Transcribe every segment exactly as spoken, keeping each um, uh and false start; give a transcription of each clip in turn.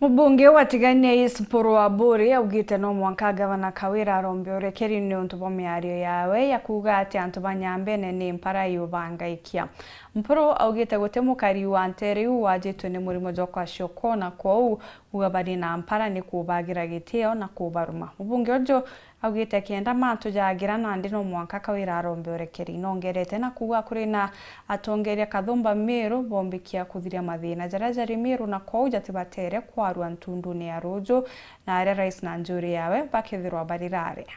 Mubunge wa Tigania East Mpuru Aburi augite no mwanka gavana Kawira arombe urekeri niuntu bwa miario yawe ya kuuga ati antu ba Nyambene ni mpara iubangaikia. Mpuru augite guti mukari wa ntere iu wajitwe ni murimo jwa kwacioka, na kwou kuuga bari na mpara ni kubagira gitio na kubaruma. Mubunge uju augite kenda mantu jaagira nandi no mwanka Kawira arombe urekeri. Nongerete na kuuga kuri na atongeria kathumba Meru bombikia kuthiria mathina jaria jari Meru, na kwou jatibatere kwarua ntundune ya ruuju, na aria rais na njuri yawe bakethirwa bari raria.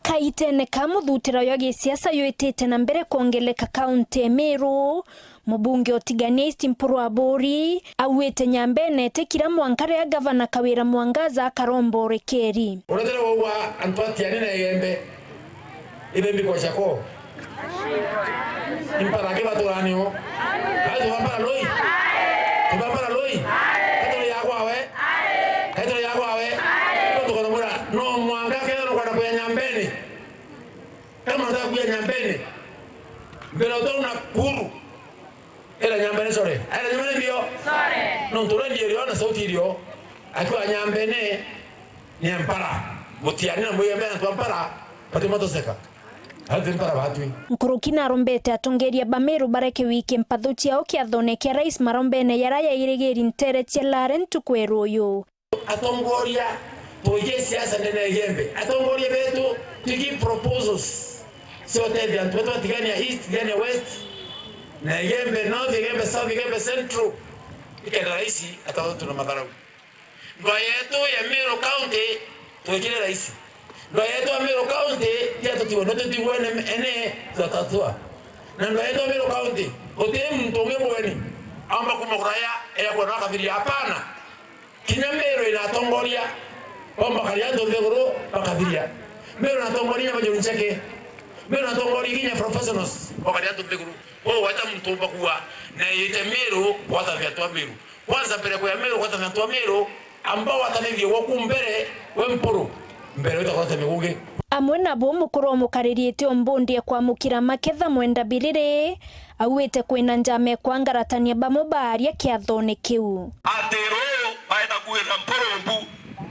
Kaitene ka muthutira jwa gisiasa jwitite na mbere kwongeleka kaunti ya Meru, mubunge o Tigania East Mpuru Aburi auite Nyambene itikira mwanka riria gavana Kawira Mwangaza akaromba urekeri. Uretera wauga antu atiani na Igembe, ibembi kwa chako. Impara ke baturanio. Ai, tubambara loi. Tubambara loi. Kaitoro ya kwawe. Kaitoro ya kwawe. Tukona mura, no mwanka kethira nukwenda kuya Nyambene. Kama unataka kuya Nyambene, mbere utoona Nakuru, ila Nyambene, sorry. Ila Nyambene ndio? Sorry. No, nturendi irio na sauti irio. Akiwa Nyambene, ni mpara. Mutiani na Muyembe na twa mpara, bati matoseka. Ati mpara batwi. Nkuruki narombete atongeria ba Meru bareke wiki mpathu ciao kiathone kia rais marombene yara yairigiri ntere cia Lare ntuku ya ruuyu. Atongoria, tuige siasa ndene ya Igembe. Atongoria betu, tuige proposals cia utethia antu betu ba Tigania East, Tigania West, na Igembe North, Igembe South, Igembe Central. Ikenda raisi, atathatu na matharau. Ndwa yetu ya Meru County, twikire raisi. Ndwa yetu ya Meru County, tia tutiwe, no tutiwe ene, ene, tutatua. Na ndwa yetu ya Meru County, guti muntu ungi mweni, aomba kuma kuraya, eya kwona akabiria, hapana. Kinya Meru ina atongoria, bo bakaria antu nthiguru, bakathiria. Meru ina atongoria bajuru ncheke. Meru ina atongoria kinya professionals, bakaria antu nthiguru. Kwou weta muntu umba kuwa, na yite Meru, gwata antu a Meru. Kwanza mbere kuya Meru, gwata antu a Meru, amba watanithie gwaku mbere, we Mpuru. Mbere utakora ta migugi. Amwe nabo mukuru omukariritie ombundi ekwamukira maketha mwenda biriri, auite kwina njama ekwangaratania bamwe baaria kiathone kiu. Ati ruu baeta kuwirira Mpuru mbu,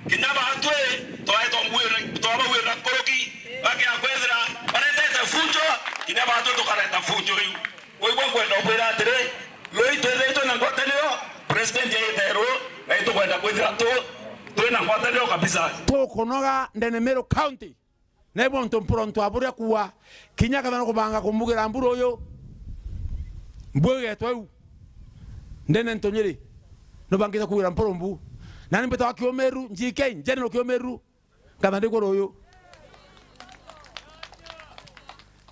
kinya batwi twaeta kuwirira, twabawirira nkuruki, bakia kwithira baretete funjo, kinya batwi tukareta funjo riu. Kwou nkwenda ubwira atiri, ruu twithiritwe na ngwataniro, president aite ruu, na itukwenda kwithira tu, twina ngwataniro kabisa. Tukunoga ndene Meru County. Na ibo ntu Mpuru ntu aburia kuwa, kinya kethira nukubanga kumbugira Mpuru uyu, mbugetwe u ndene ntu nyiri, nubangite kuwira Mpuru mbu. Nani mbitagwa Kiumiru, G K, General Kiumiru, ngatha ndikuru uyu.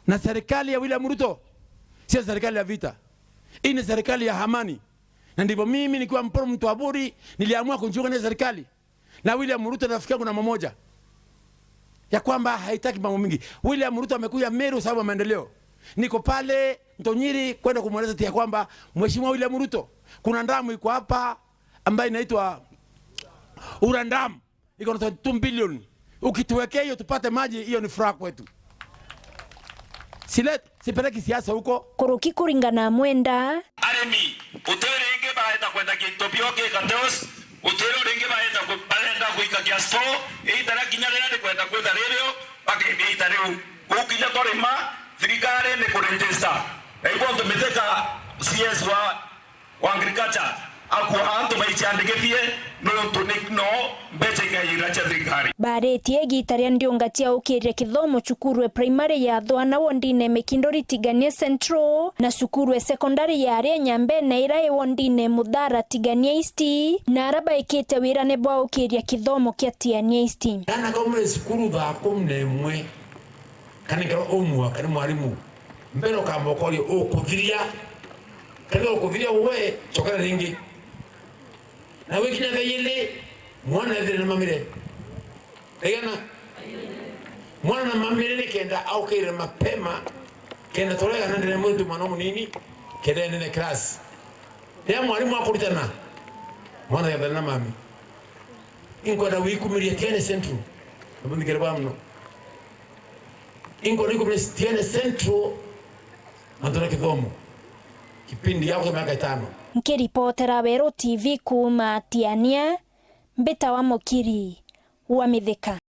Na serikali ya William Ruto sio serikali ya vita. Hii ni serikali ya amani. Na ndivyo mimi nikiwa Mpuru mtu wa Buri, niliamua kujiunga na serikali. Na William Ruto ni rafiki yangu namba moja, ya kwamba haitaki mambo mingi. William Ruto amekuja Meru sababu ya maendeleo. Niko pale Ntonyiri kwenda kumweleza ati ya kwamba, Mheshimiwa William Ruto, kuna damu iko hapa ambayo inaitwa Ura Dam, iko na twenty two billion. Ukituwekea hiyo tupate maji, hiyo ni furaha kwetu. Silet-, sipeleki siasa huko. Kuruki kuringana na Mwenda. Arimi, utiri ringi barenda kwenda gintu bio ki Kateos, utiri ringi barenda ku-, barenda kuikagia store, iita ria kinya riria rikwenda kwitha ririo, bakendia iita riu. Kuu kinya twarima, thirikari ni kuregister. Na ibo ntumite ka C S wa wa agriculture, akua antu baiciandikithie, nontu ni no mbeca ikaiyira cia thirikari. Baaritie igiita ria ndiunga cia ukiria kithomo cukuru e primary ya Thwana wondine Mikinduri Tigania Central, na cukuru e secondary ya aria Nyambene ira i wondine Muthara Tigania East, na ara baikite wira ni bwa ukiria kithomo kia Tigania East. Kana kaumire cukuru thaa kumi na imwe, kana nkarwa umwa, kana mwarimu, mbere ukamba ukoria ukuthiria, kethira ukuthiria we, cokera ringi. Na wikinya thaa ili, mwana ethire na mamire. Igana? Mwana na mamire ni kenda aukire mapema, kenda turegana ndene mwitu mwana munini, kenda enene class. Riria mwarimu akuritana, mwana ethana na mami. Inkwenda gwikumiria Tiene Central. Nabuthikire bwa muno. Inkwenda gwikumiria Tiene Central, mantu na kithomo. Kipindi yako miaka itano. Nkiripotera Weru T V kuuma Tiania, mbitawa Mukiri wa Mithika.